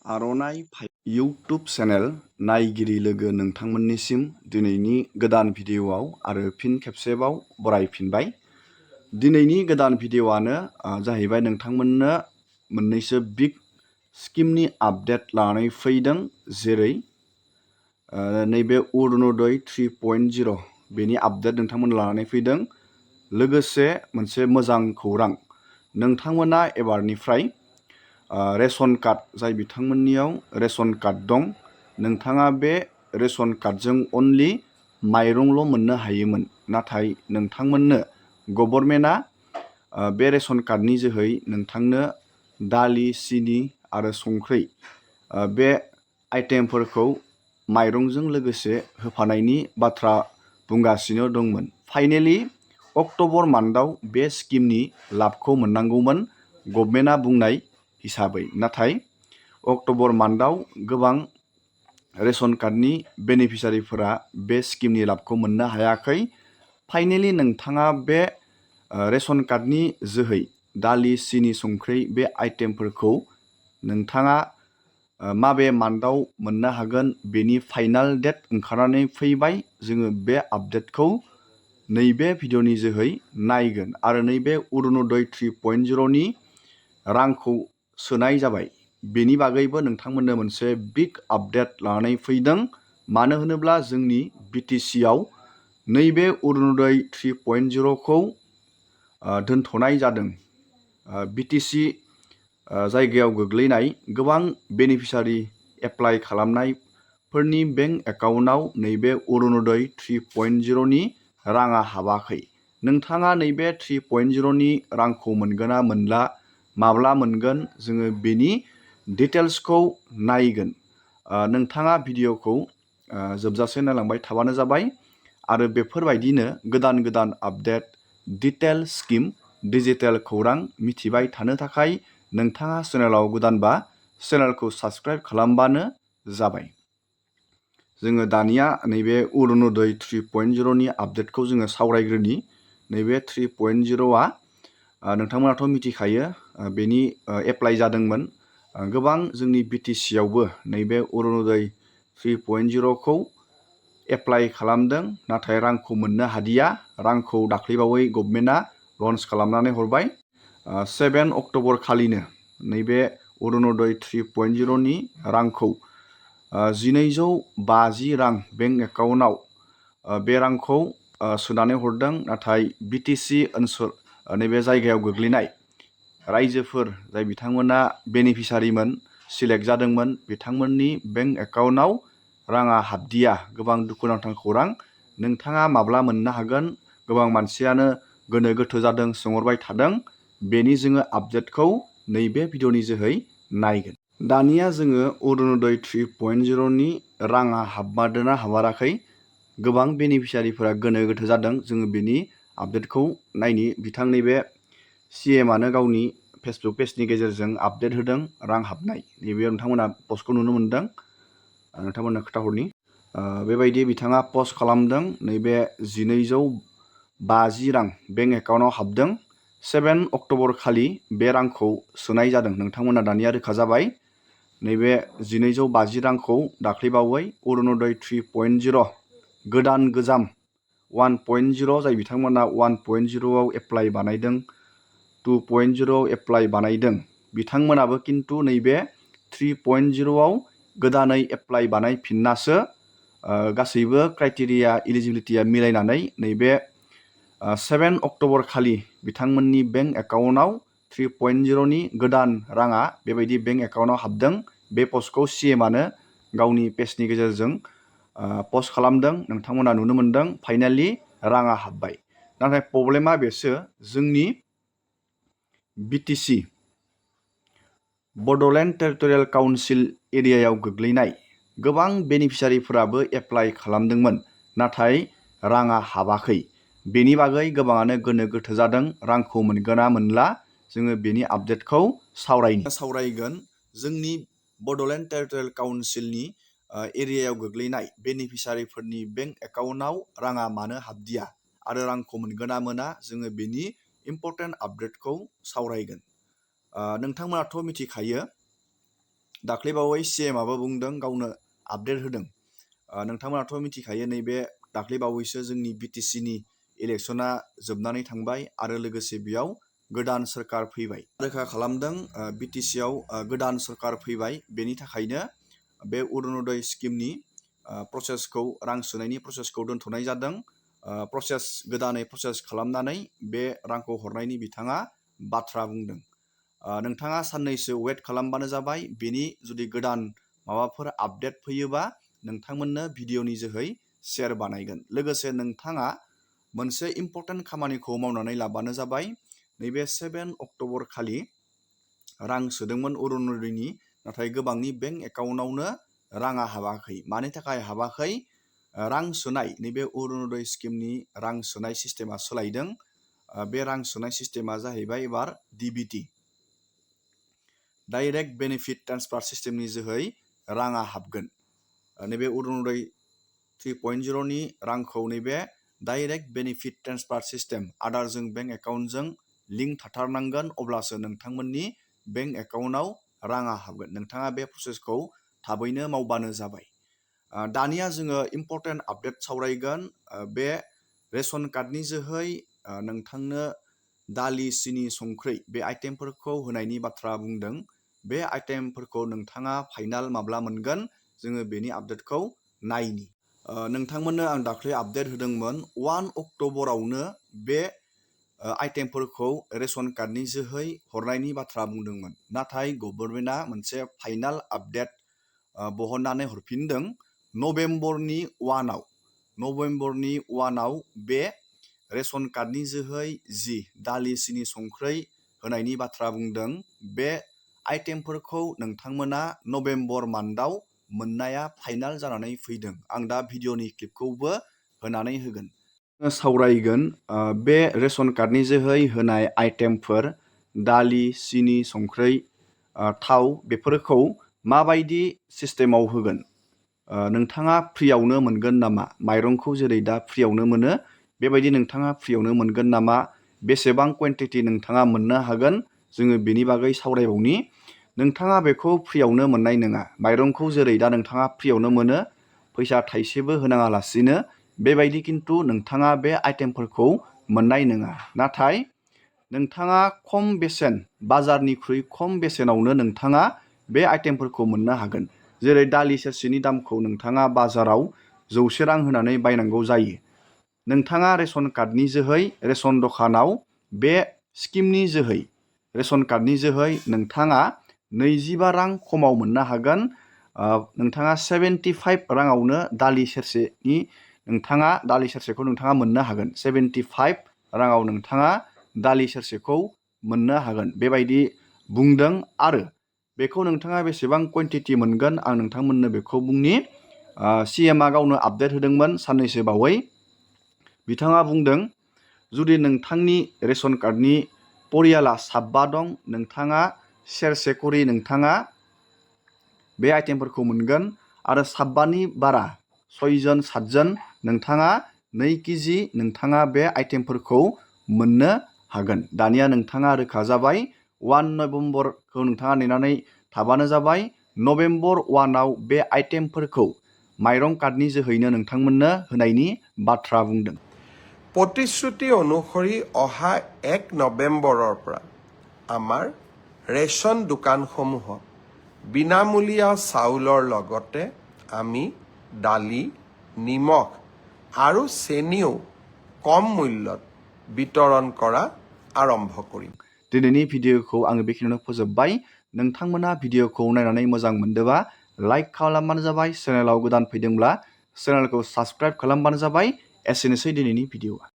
आर'नाइ YouTube channel नायगिरि लोगो नोंथांमोननिसिम दिनैनि गोदान भिडिअआव आरो फिन खेबसेबाव बरायफिनबाय। दिनैनि गोदान भिडिअआनो जाहैबाय नोंथांमोननो मोननैसो बिग स्किमनि आपडेट लानानै फैदों, जेरै नैबे अरुणोदय 3.0 बेनि आपडेट नोंथांमोन लानानै फैदों। लोगोसे मोनसे मोजां खौरां, नोंथांमोना एबारनिफ्राय रेशन कार्ड, जाय बिथांमोननियाव रेशन कार्ड दं, नोंथाङा बे रेशन कार्डजों अनलि माइरंल' मोननो हायोमोन, नाथाय नोंथांमोननो गभर्नमेन्टआ बे रेशन कार्डनि जोहै नोंथांनो दालि, सिनि आरो संख्रि बे आइटेमफोरखौ माइरंजों लोगोसे होफानायनि बाथ्रा बुंगासिनो दंमोन। फाइनेलि अक्ट'बर मान्थआव बे स्किमनि लाबखौ मोननांगौमोन गभर्नमेन्टआ बुंनाय हिसाबै, नाथाय अक्ट'बर मान्थआव गोबां रेशन कार्डनि बेनिफिसियारिफोरा बे स्किमनि लाबखौ मोननो हायाखै। फाइनेलि नोंथाङा बे रेशन कार्डनि जोहै दालि, सिनि, संख्रि बे आइटेमफोरखौ नोंथाङा माबे मान्थआव मोननो हागोन बेनि फाइनाल डेट ओंखारनानै फैबाय। जोङो बे आपडेटखौ नैबे भिडिअनि जोहै नायगोन आरो नैबे अरुणोदय 3.0नि रांखौ सोनाय जाबाय, बेनि बागैबो नोंथांमोननो मोनसे बिग आपडेट लानानै फैदों। मानो होनोब्ला जोंनि BTCआव नैबे अरुणोदय 3.0खौ दोनथ'नाय जादों। BTC जायगायाव गोग्लैनाय गोबां बेनिफिसियारि एप्लाइ खालामनायफोरनि बेंक एकाउन्टआव नैबे अरुणोदय 3.0नि राङा हाबाखै। नोंथाङा नैबे 3.0नि रांखौ मोनगोन ना मोनला, माब्ला मोनगोन, जोङो बेनि डिटेल्सखौ नायगोन। नोंथाङा भिडिअखौ जोबजासे नायलांबाय थाबानो जाबाय आरो बेफोरबायदिनो गोदान गोदान आपडेट, डिटेल स्किम, डिजिटेल खौरां मिथिबाय थानो थाखाय नोंथाङा चेनेलाव गोदानबा चेनेलखौ साबस्क्राइब खालामबानो जाबाय। जोङो दानिया नैबे अरुणोदय 3.0नि आपडेटखौ जोङो सावरायग्रोनि। नैबे 3.0आ नोंथांमोनाथ' मिथिखायो, बेनि एप्लाइ जादोंमोन। गोबां जोंनि BTCआवबो नैबे अरुणोदय 3.0खौ एप्लाइ खालामदों, नाथाय रांखौ मोननो हादिया। रांखौ दाख्लैबावै गभर्नमेन्टआ लन्च खालामनानै हरबाय। 7 अक्ट'बर खालिनो नैबे अरुणोदय 3.0नि रांखौ 1250 रां बेंक एकाउन्टआव बे रांखौ सोनानै हरदों। नाथाय BTC ओनसोल नैबे जायगायाव गोग्लैनाय रायजोफोर, जाय बिथांमोना बेनिफिसियारिमोन, सिलेक्ट जादोंमोन, बिथांमोननि बेंक एकाउन्टआव राङा हाबदिया। गोबां दुखुनांथाव खौरां। नोंथाङा माब्ला मोननो हागोन? गोबां मानसियानो गोनो गोथो जादों, सोंहरबाय थादों। बेनि जोङो आपडेटखौ नैबे भिडिअनि जोहै नायगोन। दानिया जोङो अरुणोदय 3.0नि राङा हाबमारदोंना हाबाराखै, गोबां बेनिफिसियारिफोरा गोनो गोथो जादों। जोङो बेनि आपडेटखौ नायनि। बिथांनि बे CMआनो गावनि फेसबुक पेजनि गेजेरजों आपडेट होदों रां हाबनाय। नैबे नोंथांमोना पस्टखौ नुनो मोनदों। नोंथांमोननो खोन्थाहरनि, बेबायदि बिथाङा पस्ट खालामदों। नैबे 1250 रां बेंक एकाउन्टआव हाबदों। 7 अक्ट'बर खालि बे रांखौ सोनाय जादों। नोंथांमोना दानिया रोखा जाबाय। नैबे 1250 रांखौ दाख्लैबावै अरुणोदय 3.0 गोदान गोजाम 1.0, जाय बिथांमोना 1.0आव एप्लाइ बानायदों, 2.0आव एप्लाइ बानायदों, बिथांमोनाबो खिन्थु नैबे 3.0आव गोदानै एप्लाइ बानायफिननासो गासैबो क्राइटेरिया, इलिजिबिलिटिया मिलायनानै नैबे 7 अक्ट'बर खालि बिथांमोननि बेंक एकाउन्टआव 3.0नि गोदान राङा बेबायदि बेंक एकाउन्टआव हाबदों। बे पस्टखौ CMआनो गावनि पेजनि गेजेरजों पस्ट खालामदों। नोंथांमोना नुनो मोनदों। फाइनालि राङा हाबबाय। नाथाय प्रब्लेमा बेसो, जोंनि BTC बड'लेण्ड टेरिटरियेल काउन्सिल एरियायाव गोग्लैनाय गोबां बेनिफिसियारिफोराबो एप्लाइ खालामदोंमोन, नाथाय राङा हाबाखै। बेनि बागै गोबाङानो गोनो गोथो जादों। रांखौ मोनगोन ना मोनला, जोङो बेनि आपडेटखौ सावरायगोन। जोंनि बड'लेण्ड टेरिटरियेल काउन्सिलनि एरियायाव गोग्लैनाय बेनिफिसियारिफोरनि बेंक एकाउन्टआव राङा मानो हाबदिया आरो रांखौ मोनगोन ना मोना, जोङो बेनि इम्पर्टेन्ट आपडेटखौ सावरायगोन। नोंथांमोनाथ' मिथिखायो, दाख्लैबावै CMआबो बुंदों गावनो आपडेट होदों। नोंथांमोनाथ' मिथिखायो नैबे दाख्लैबावैसो जोंनि BTCनि इलेक्शना जोबनानै थांबाय आरो लोगोसे बेयाव गोदान सरकार फैबाय। रोखा खालामदों BTCआव गोदान सरकार फैबाय, बेनि थाखायनो बे अरुणोदय स्किमनि प्रसेसखौ रां सोनायनि प्रसेसखौ दोनथ'नाय जादों। गोदानै प्रसेस खालामनानै बे रांखौ हरनायनि बिथाङा बाथ्रा बुंदों। नोंथाङा साननैसो वेट खालामबानो जाबाय। बेनि जुदि गोदान माबाफोर आपडेट फैयोबा नोंथांमोननो भिडिअनि जोहै शेयार बानायगोन। लोगोसे नोंथाङा मोनसे इम्पर्टेन्ट खामानिखौ मावनानै लाबानो जाबाय। नैबे 7 अक्ट'बर खालि रां सोदोंमोन अरुणोदयनि, नाथाय गोबांनि बेंक एकाउन्टआवनो राङा हाबाखै। मानि थाखाय हाबाखै? रां सोनाय नैबे अरुणोदय स्किमनि रां सोनाय सिस्टेमा सोलायदों। बे रां सोनाय सिस्टेमा जाहैबाय एबार DBT, डाइरेक्ट बेनिफिट ट्रान्सफार सिस्टेमनि जोहै राङा हाबगोन। नैबे अरुणोदय 3.0 नि रांखौ नैबे डाइरेक्ट बेनिफिट ट्रान्सफार सिस्टेम आदारजों बेंक एकाउन्टजों लिंक थाथारनांगोन, अब्लासो नोंथांमोननि बेंक एकाउन्टआव राङा हाबगोन। नोंथाङा बे प्रसेसखौ थाबैनो मावबानो जाबाय। दानिया जोङो इम्पर्टेन्ट आपडेट सावरायगोन। बे रेशन कार्डनि जोहै नोंथांनो दालि, सिनि, संख्रि बे आइटेमफोरखौ होनायनि बाथ्रा बुंदों। बे आइटेमफोरखौ नोंथाङा फाइनाल माब्ला मोनगोन, जोङो बेनि आपडेटखौ नायनि। नोंथांमोननो आं दाख्लै आपडेट होदोंमोन 1 अक्ट'बरावनो बे आइटेमफोरखौ रेशन कार्डनि जोहै हरनायनि बाथ्रा बुंदोंमोन। नाथाय गभर्नमेन्टआ मोनसे फाइनाल आपडेट बहननानै हरफिनदों नभेम्बरनि 1आव बे रेशन कार्डनि जोहै जि दालि, सिनि, संख्रि होनायनि बाथ्रा बुंदों, बे आइटेमफोरखौ नोंथांमोना नभेम्बर मान्थआव मोननाया फाइनाल जानानै फैदों। आं दा भिडिअनि क्लिपखौबो होनानै होगोन। सावरायगोन बे रेशन कार्डनि जोहै होनाय आइटेमफोर दालि, सिनि, संख्रि, थाव बेफोरखौ माबायदि सिस्टेमाव होगोन। नोंथाङा फ्रियावनो मोनगोन नामा? माइरंखौ जेरै दा फ्रियावनो मोनो बेबायदि नोंथाङा फ्रियावनो मोनगोन नामा? बेसेबां कुवान्टिटि नोंथाङा मोननो हागोन, जोङो बेनि बागै सावरायबावनि। नोंथाङा बेखौ फ्रियावनो मोननाय नङा। माइरंखौ जेरै दा नोंथाङा फ्रियावनो मोनो, फैसा थाइसेबो होनाङा लासिनो, बेबायदि खिन्थु नोंथाङा बे आइटेमफोरखौ मोननाय नङा। नाथाय नोंथाङा खम बेसेन, बाजारनिख्रुइ खम बेसेनावनो नोंथाङा बे आइटेमफोरखौ मोननो हागोन। जेरै दालि सेरसेनि दामखौ नोंथाङा बाजाराव 100 रां होनानै बायनांगौ जायो। नोंथाङा रेशन कार्डनि जोहै रेशन दखानाव बे स्किमनि जोहै रेशन कार्डनि जोहै नोंथाङा 25 रां खमाव मोननो हागोन। नोंथाङा 75 राङावनो दालि सेरसेखौ नोंथाङा मोननो हागोन। 75 राङाव नोंथाङा दालि सेरसेखौ मोननो हागोन बेबायदि बुंदों। आरो बेखौ नोंथाङा बेसेबां कुवान्टिटि मोनगोन, आं नोंथांमोननो बेखौ बुंनि। CMआ गावनो आपडेट होदोंमोन साननैसो बावै। बिथाङा बुंदों, जुदि नोंथांनि रेशन कार्डनि परियाला 7 दं, नोंथाङा सेरसे करि नोंथाङा बे आइटेमफोरखौ मोनगोन। आरो 7नि बारा 6 जन 7 जन नोंथाङा 2 केजि नोंथाङा बे आइटेमफोरखौ मोननो हागोन। दानिया नोंथाङा रोखा जाबाय। 1 नभेम्बरखौ नोंथाङा नेनानै थाबानो जाबाय। नभेम्बर 1आव बे आइटेमफोरखौ माइरं कार्डनि जोहैनो नोंथांमोननो होनायनि बाथ्रा बुंदों। প্ৰতিশ্ৰুতি অনুসৰি অহা 1 নৱেম্বৰৰ পৰা আমাৰ ৰেচন দোকানসমূহত বিনামূলীয়া চাউলৰ লগতে আমি দালি, নিমখ আৰু চেনিও কম মূল্যত বিতৰণ কৰা আৰম্ভ কৰিম। दिनैनि भिडिअखौ आङो बेखिनियावनो फोजोबबाय। नोंथांमोना भिडिअखौ नायनानै मोजां मोनदोंबा लाइक खालामबानो जाबाय। चेनेलाव गोदान फैदोंब्ला चेनेलखौ साबस्क्राइब खालामबानो जाबाय। एसेनोसै दिनैनि भिडिअआ।